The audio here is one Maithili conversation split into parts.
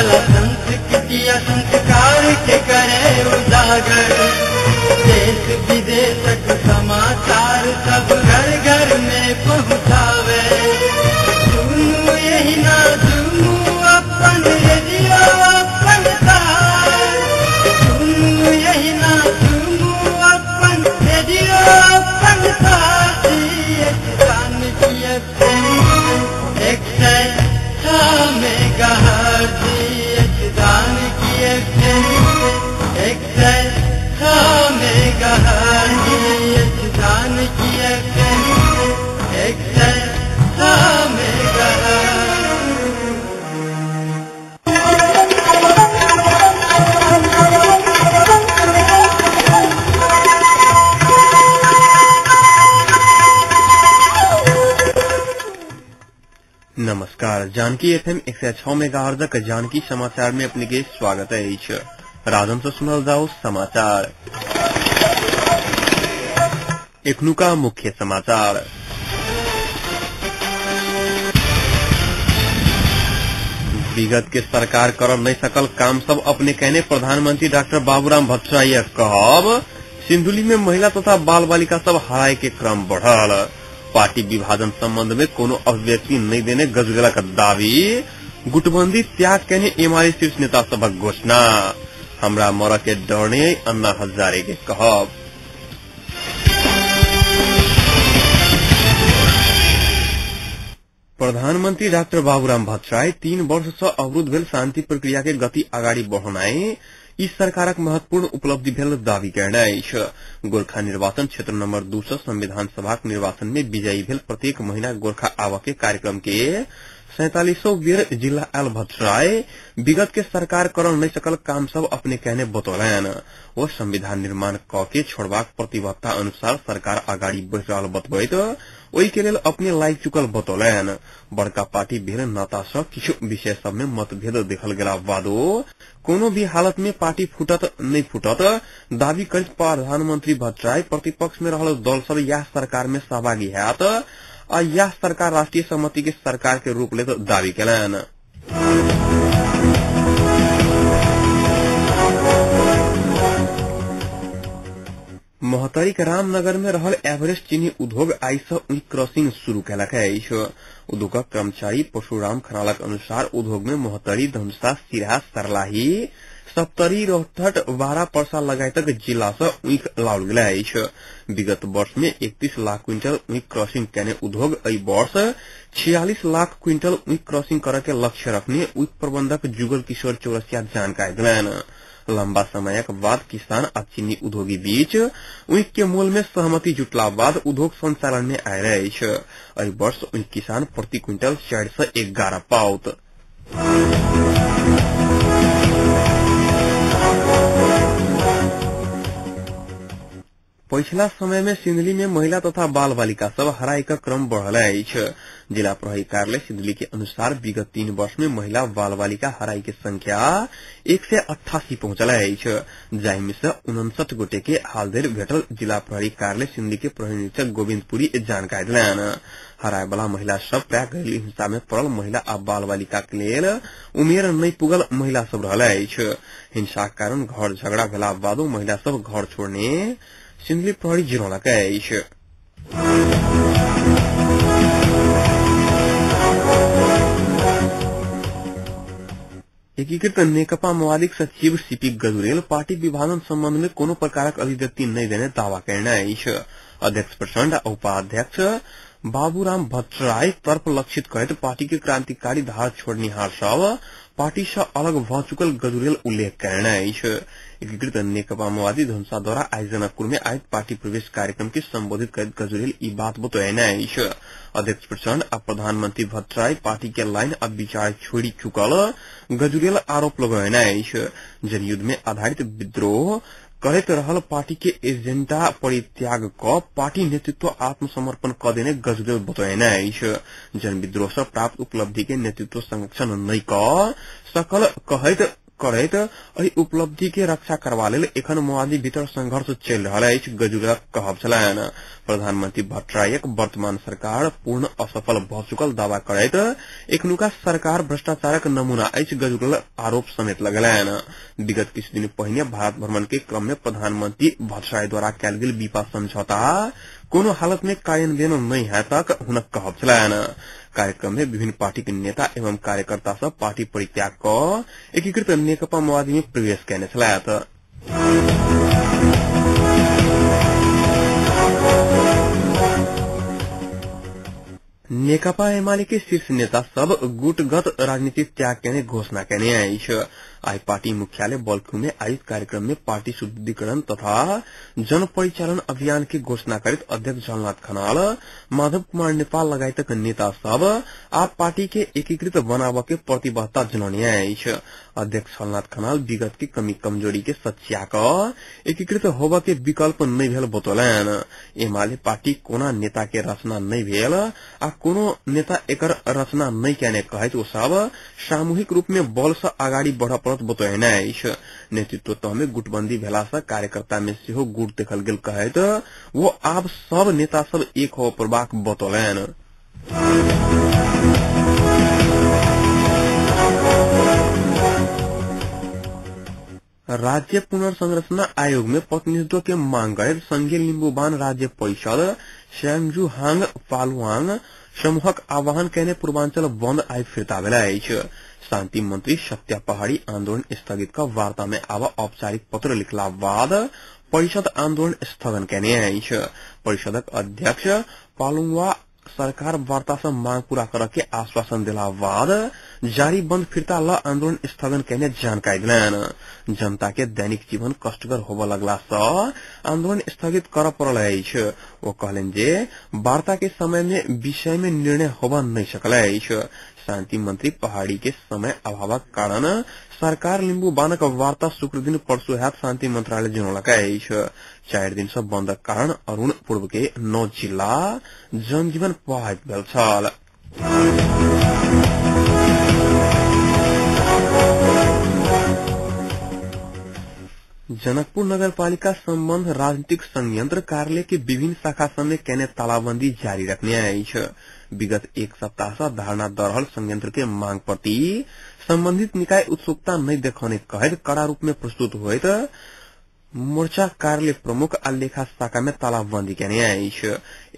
कला संस्कृति संस्कार के करे उजागर, देश विदेशक समाचार सब घर घर में पहुँचावे। सुनू यही ना सुनू अपन रेडियो अपन तार, सुनू यही ना सुनू अपन रेडियो अपन तार। Janaki FM 106 megahertz, Janaki FM 106 megahertz, Janaki FM 106 megahertz. नमस्कार, जानकी एफएम 106 मेगाहर्ट्ज़ जानकी समाचार में अपने के स्वागत है। राजन से सुनल जाओ समाचार। एखनुका मुख्य समाचार। विगत के सरकार कर नहीं सकल काम सब अपने कहने प्रधानमंत्री डॉक्टर बाबूराम भट्टराई कहब। सिंधुली में महिला तथा बाल बालिका सब हराए के क्रम बढ़ल। पार्टी विभाजन संबंध में कोनो अभिव्यक्ति नहीं देने गजुरेलक दावी। गुटबंदी त्याग कहने एमाले शीर्ष नेता सभक घोषणा। हमरा मर के डरने अन्ना हजारे के कहब। प्रधानमंत्री डॉक्टर बाबूराम भट्टराई 3 वर्ष से अवरुद्ध भेल शांति प्रक्रिया के गति अगाडि बढ़नाई इस सरकारक महत्वपूर्ण उपलब्धि भेल दावी करने अछि। गोरखा निर्वाचन क्षेत्र नंबर 2 से संविधान सभाक निर्वाचन में विजयी भेल प्रत्येक महीना गोरखा आवा के कार्यक्रम के 4700 बेर जिला आयल भट्टराई विगत के सरकार करल नहीं सकल काम सब अपने कहने बतौलन। वो संविधान निर्माण क के छोड़बाक प्रतिबद्धता अनुसार सरकार अगाडि बढ़ रहल बतबैत ओहि के लेल अपने लागि चुकल बतौलन। बड़का पार्टी भेल नाता सँ किछु विषय सब में मतभेद देखल गेला बादो कोनो भी हालत में पार्टी फूटत नहीं फूटत दावी करैत प्रधानमंत्री भट्टराई प्रतिपक्ष में रहल दल सब यह सरकार में सहभागी हैत आ यह सरकार राष्ट्रीय सहमति के सरकार के रूप लेत दावी केलनि। महोत्तरी के रामनगर में रहल एवरेस्ट चीनी उद्योग आई से ऊख क्रॉसिंग शुरू केलक अछि। उद्योगक कर्मचारी परशुराम खनालक अनुसार उद्योग में महोत्तरी, धनुषा, सिरहा, सर्लाही, सप्तरी, रोहतट, बारा, पर्सा लगायतक जिला से ऊख लाओल गेल अछि। विगत वर्ष में 31 लाख क्विंटल ऊख क्रॉसिंग केने उद्योग एहि वर्ष 46 लाख क्विंटल ऊख क्रॉसिंग करय के लक्ष्य रखने ऊख प्रबंधक जुगल किशोर चौरसिया जानकारी देलनि। लंबा समयक बाद किसान आ चीनी उद्योगी बीच ऊख के मोल में सहमति जुटला बाद उद्योग संचालन में आयल अछि। एहि वर्ष ऊख किसान प्रति क्विंटल 411 पाओत। पछिला समय में सिंधुली में महिला तथा बाल बालिका सब हराई का क्रम बढ़ल अछि। जिला प्रहरी कार्यालय सिंधुली के अनुसार विगत 3 वर्ष में महिला बाल बालिका हराई के संख्या 188 पहुंचल अछि, जाहि में से 59 गोटे के हाल धरि भेटल जिला प्रहरी कार्यालय सिंधुली के प्रहरी निरीक्षक गोविंदपुरी जानकारी देलनि। हराय वाला महिला सब प्राय घरेलू हिंसा में पड़ल महिला आ बाल बालिका के लेल उमेर नहीं पुगल महिला सब रहल अछि। हिंसा के कारण घर झगड़ा भेला बादो महिला सब घर छोड़ने सिंधुली प्रहरी जनौलक अछि। एकीकृत नेकपा माओवादीक सचिव सीपी गजुरेल पार्टी विभाजन संबंध में कोनो प्रकारक अभिव्यक्ति नहीं देने दावा करने अछि। अध्यक्ष प्रचण्ड आ उपाध्यक्ष बाबूराम भट्टराई तर्फ लक्षित करैत पार्टी के क्रांतिकारी धार छोड़निहार सब पार्टी से अलग भ चुकल गजुरेल उल्लेख करने अछि। एकीकृत नेकपा माओवादी धनुषा द्वारा आइ जनकपुर में आयोजित पार्टी प्रवेश कार्यक्रम के संबोधित करैत गजुरेल ई बात बतौने अछि। अध्यक्ष प्रचण्ड आ प्रधानमंत्री भट्टराई पार्टी के लाइन आ विचार छोड़ि चुकल गजुरेल आरोप लगौने अछि। जनयुद्ध में आधारित विद्रोह करैत रहल पार्टी के एजेंडा परित्याग क पार्टी नेतृत्व आत्मसमर्पण क देने गजुरेल बतौने अछि। जनविद्रोह से प्राप्त उपलब्धि के नेतृत्व संरक्षण नहीं क सकल कहैत करैत एहि उपलब्धि के रक्षा करबा लेल एखन माओवादी भीतर संघर्ष चलि रहल अछि गजुरेलक कहब छलनि। प्रधानमंत्री भट्टराईक वर्तमान सरकार पूर्ण असफल भऽ चुकल दावा करैत एखनुका सरकार भ्रष्टाचारक नमूना अछि गजुरेल आरोप समेत लगलनि। विगत किछु दिन पहिने भारत भ्रमण के क्रम में प्रधानमंत्री भट्टराई द्वारा कयल गेल बीपा समझौता कोनो हालत में कार्यान्वयन नहि हैतक हुनक कहब छलनि। कार्यक्रम में विभिन्न पार्टी के नेता एवं कार्यकर्ता सब पार्टी परित्याग क एकीकृत नेकपा माओवादी में प्रवेश कयने छलथि। नेकपा एमाले के शीर्ष नेता सब गुटगत राजनीति त्याग केने घोषणा केने अछि। आई पार्टी मुख्यालय बल्खु में आयोजित कार्यक्रम में पार्टी शुद्धिकरण तथा जन परिचालन अभियान के घोषणा करैत अध्यक्ष झलनाथ खनाल, माधव कुमार नेपाल लगायतक नेता सब आप पार्टी के एकीकृत बनाब के प्रतिबद्धता जनौने अछि। अध्यक्ष झलनाथ खनाल विगत के कमी कमजोरी के सच्या क एकीकृत होब के विकल्प नहि भेल बतौलनि। एमाले पार्टी कोना नेता के रचना नहि भेल आ कोनो नेता एकर रचना नहि केने कहैत ओ सब सामूहिक रूप में बल से अगाडि बढ़ पड़त बतौने अछि। नेतृत्व तह में गुटबंदी भेला से कार्यकर्ता में सेहो गुट देखल गेल कहैत वो आब सब नेता सब एक हो पड़बाक बतौलनि। राज्य पुनर्संरचना आयोग में प्रतिनिधित्व के मांग करैत संघीय लिम्बुबान राज्य परिषद स्यांगजुहांग फालुआंग समूहक आह्वान केने पूर्वांचल बंद आइ फिर्ता भेल अछि। शांति मंत्री सत्या पहाड़ी आंदोलन स्थगित क वार्ता में आब औपचारिक पत्र लिखला बाद परिषद आंदोलन स्थगन केने अछि। परिषदक अध्यक्ष पालुंगवा सरकार वार्ता से मांग पूरा कर के आश्वासन दिला बाद जारी बंद फिर्ता ल आंदोलन स्थगन केने जानकारी दिलनि। जनता के दैनिक जीवन कष्टकर होबय लगला स आंदोलन स्थगित कर पड़ल अछि। ओ कहलनि जे वार्ता के समय में विषय में निर्णय होबय नहि सकल अछि। शांति मंत्री पहाड़ी के समय अभावक कारण सरकार लिम्बू बानक वार्ता शुक्र दिन परसू हैत शांति मंत्रालय जनौलक अछि। 4 दिन से बंदक कारण अरुण पूर्व के 9 जिला जनजीवन प्रभावित भेल छल। जनकपुर नगरपालिका संबंध राजनीतिक संयंत्र कार्यालय के विभिन्न शाखा सब में केने तालाबंदी जारी रखने अछि। विगत एक सप्ताह से धारणा दऽ रहल संयंत्र के मांग प्रति संबंधित निकाय उत्सुकता नहि देखौने कहैत कड़ा रूप में प्रस्तुत होइत मोर्चा कार्यालय प्रमुख आ लेखा शाखा में तालाबंदी केने अछि।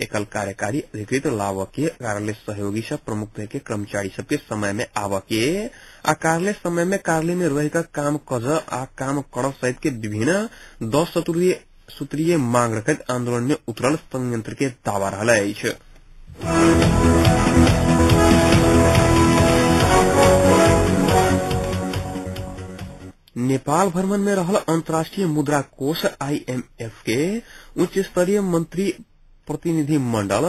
एकल कार्यकारी अधिकृत लाभ के कार्यालय सहयोगी सब प्रमुख के कर्मचारी सबके समय में आब के आ कार्यालय समय में कार्यालय में रह के काम कज आ काम करब सहित के विभिन्न 10 सूत्रीय मांग रखैत आंदोलन में उतरल संयंत्र के दावा रहल अछि। नेपाल भ्रमण में रहल अंतर्राष्ट्रीय मुद्रा कोष आईएमएफ के उच्च स्तरीय मंत्री प्रतिनिधि मंडल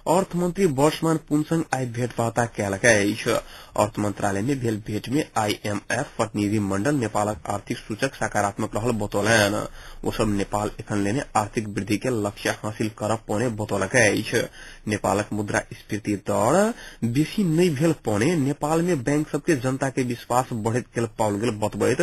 अर्थमंत्री वर्षमान पुनसंग आई भेंटवार्ता कयलक अछि। अर्थ मंत्रालय में भेल भेंट में आईएमएफ प्रतिनिधि मंडल नेपालक आर्थिक सूचक सकारात्मक रहल बतौलनि। ओ सब नेपाल एखन लेने आर्थिक वृद्धि के लक्ष्य हासिल करब पौने बतौलक अछि। नेपालक मुद्रा स्फीति दर बेसी नहि भेल पौने नेपाल में बैंक सबके जनता के विश्वास बढ़ैत गेल पाओल गेल बतबैत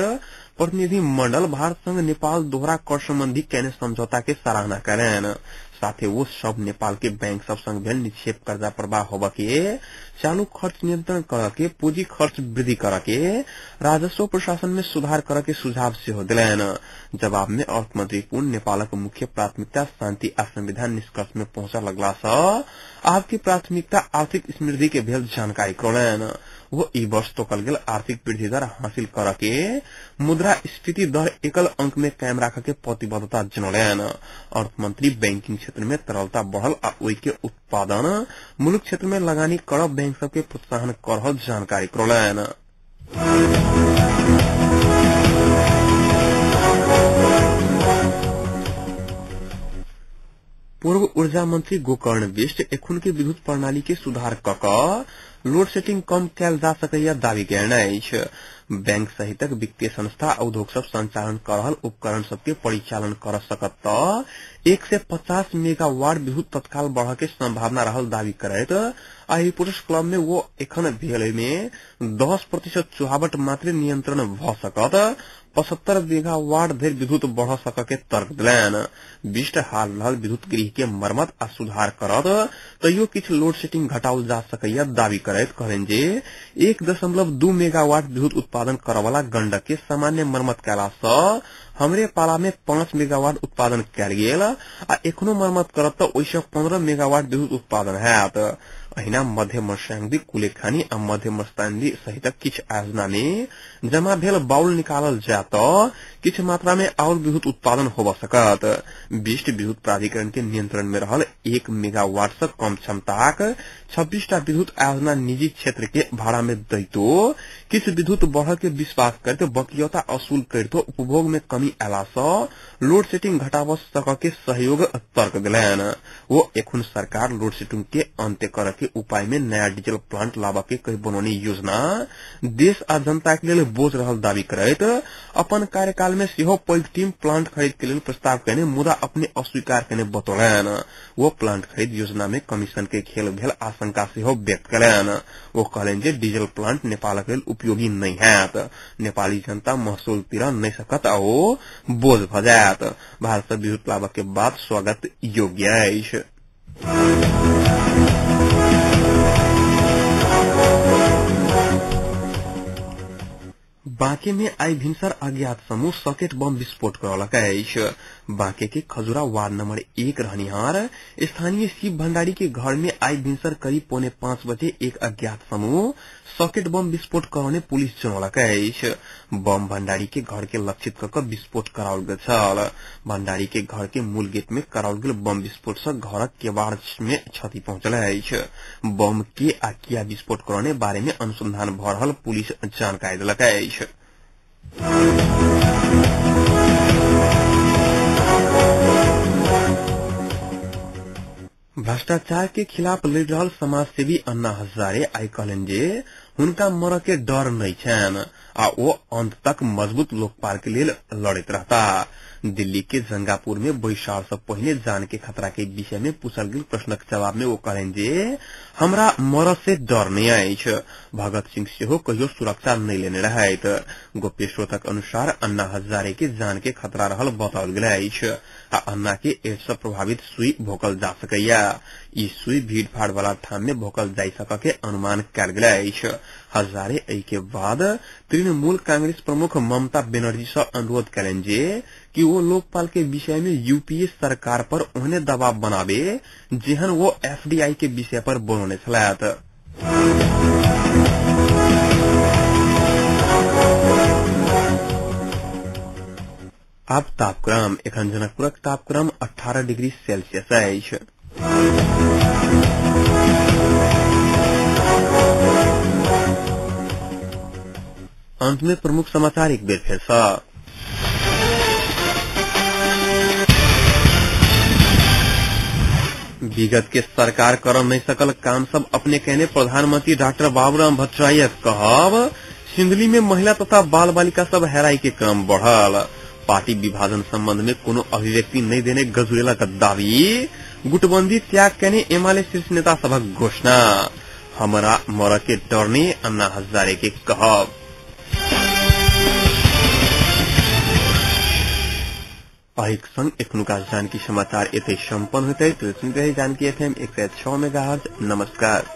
प्रतिनिधि मंडल भारत संग नेपाल दोहरा कर संबंधी केने समझौता के सराहना कयलनि। साथे वो सब नेपाल के बैंक सब संग भेल निक्षेप कर्जा प्रवाह होब के, चालू खर्च नियंत्रण कर के, पूंजी खर्च वृद्धि कर के, राजस्व प्रशासन में सुधार कर के सुझाव सेहो दिलनि। जवाब में अर्थमंत्री पुन नेपालक मुख्य प्राथमिकता शांति आ संविधान निष्कर्ष में पहुंच लगला स आपकी प्राथमिकता आर्थिक समृद्धि के भेल जानकारी करौलनि। वो ई वर्ष तोकल गेल आर्थिक वृद्धि दर हासिल कर के मुद्रा स्फीति दर एकल अंक में कायम राख के प्रतिबद्धता जनौलनि। अर्थमंत्री बैंकिंग क्षेत्र में तरलता बढ़ल आ ओहि के उत्पादन मुल्क क्षेत्र में लगानी करब बैंक सबके प्रोत्साहन करल जानकारी करौलनि। पूर्व ऊर्जा मंत्री गोकर्ण विष्ट एखुन के विद्युत प्रणाली के सुधार क लोड सेटिंग कम कैल जा सकैया दावी कयने अछि। बैंक सहितक वित्तीय संस्था उद्योग सब संचालन कर रहल उपकरण सबके परिचालन कर सकत त 150 मेगावाट विद्युत तत्काल बढ़ के संभावना रहल दावी करैत आ रिपोर्टर्स क्लब में वो एखन भेल में 10% चुहावट मात्र नियंत्रण भ सकत 75 मेगावाट धरि विद्युत बढ़ सक के तर्क देलनि। बिष्ट हाल रहल विद्युत गृह के मरम्मत आ सुधार करत तैयो किछु लोड सेटिंग घटाओल जा सकैया दावी करैत कहलनि जे 1.2 मेगावाट विद्युत उत्पादन करवला गंडक के सामान्य मरम्मत कयला सँ हमरे पाला में 5 मेगावाट उत्पादन कयल गेल आ एखनो मरम्मत करत त ओहि सँ 15 मेगावाट विद्युत उत्पादन हैत। अहिना मध्य मर्स्याङ्दी कुलेखानी आ मध्य मर्स्याङ्दी सहितक किछु आयोजना में जमा भेल बाउल निकालल जाय त किछु मात्रा में और विद्युत उत्पादन होब सकत। बिष्ट विद्युत प्राधिकरण के नियंत्रण में रहल 1 मेगावाट से कम क्षमताक 26टा विद्युत आयोजना निजी क्षेत्र के भाड़ा में दैतो किछु विद्युत बढ़ के विश्वास करते बकियौता असूल करितो उपभोग में कमी आयला सँ लोड सेटिंग घटाब सक के सहयोग तर्क देलनि। वो एखन सरकार लोड सेटिंग के अंत्य कर के उपाय में नया डीजल प्लांट लाबऽ के कहि बनौने योजना देश आ जनता के लेल बोझ रहल दावी करैत अपन कार्यकाल में सेहो पैघ टीम प्लांट खरीद के लेल प्रस्ताव कयने मुदा अपने अस्वीकार कयने बतौलनि। वो प्लांट खरीद योजना में कमीशन के खेल भेल आशंका सेहो व्यक्त कयलनि। वो कहलनि जे डीजल प्लांट नेपालक लेल उपयोगी नहि हैत, नेपाली जनता महसूल तिर नहि सकत आ ओ बोझ भ जायत। भारत सँ विद्युत लाबऽ के बात स्वागत योग्य अछि। बांके में आई भिनसर अज्ञात समूह सॉकेट बम विस्फोट करौलक अछि। बांके के खजुरा वार्ड नंबर 1 रहनिहार स्थानीय शिव भंडारी के घर में आई भिनसर करीब 4:45 बजे एक अज्ञात समूह सॉकेट बम विस्फोट करौने पुलिस जनौलक अछि। बम भंडारी के घर के लक्षित क क विस्फोट कराओल गेल छल। भंडारी के घर के मूल गेट में कराओल गेल बम विस्फोट सँ घरक केवाड़ में क्षति पहुंचल अछि। बम के आ किया विस्फोट करौने बारे में अनुसंधान भ रहल पुलिस जानकारी देलक अछि। भ्रष्टाचार के खिलाफ लड़ रहल समाजसेवी अन्ना हजारे आइ कहलनि जे हुनका मरऽ के डर नहि छनि आ ओ अंत तक मजबूत लोकपाल के लेल लड़ैत रहता। दिल्ली के जंगापुर में बैसार से पहिने जान के खतरा के विषय में पूछल गेल प्रश्नक जवाब में ओ कहलनि जे हमरा मरऽ से डर नहि अछि। भगत सिंह सेहो कहियो सुरक्षा नहि लेने रहैत। गोप्य स्रोतक अनुसार अन्ना हजारे के जान के खतरा रहल बताओल गेल अछि आ अन्ना के एड्स सँ प्रभावित सुई भोकल जा सकैया। ई सुई भीड़ भाड़ वाला ठाम में भोकल जाय सक के अनुमान कयल गेल अछि। हजारे एहि के बाद तृणमूल कांग्रेस प्रमुख ममता बनर्जी सँ अनुरोध कयलनि जे कि वो लोकपाल के विषय में यूपीए सरकार पर ओहने दबाव बनावे जेहन वो एफडीआई के विषय पर बनौने छलथि। आब तापक्रम। एखन जनकपुरक तापक्रम 18 डिग्री सेल्सियस अछि। अंत में प्रमुख समाचार एक बेर फेर सँ। विगत के सरकार कर नहीं सकल काम सब अपने कहने प्रधानमंत्री डॉक्टर बाबूराम भट्टराई कहब सिंधुली में महिला तथा बाल बालिका सब हेराई के क्रम बढ़ल। पार्टी विभाजन संबंध में कोनो अभिव्यक्ति नहीं देने गजुरेला का दावी। गुटबंदी त्याग कहने एमाले शीर्ष नेता सभक घोषणा। हमरा मर के डरने अन्ना हजारे के कहब। अहिक संग एखनुका जानकी समाचार एतै सम्पन्न होतै। सुनैत रही जानकी एफएम 106 मेगाहर्ट्ज। नमस्कार।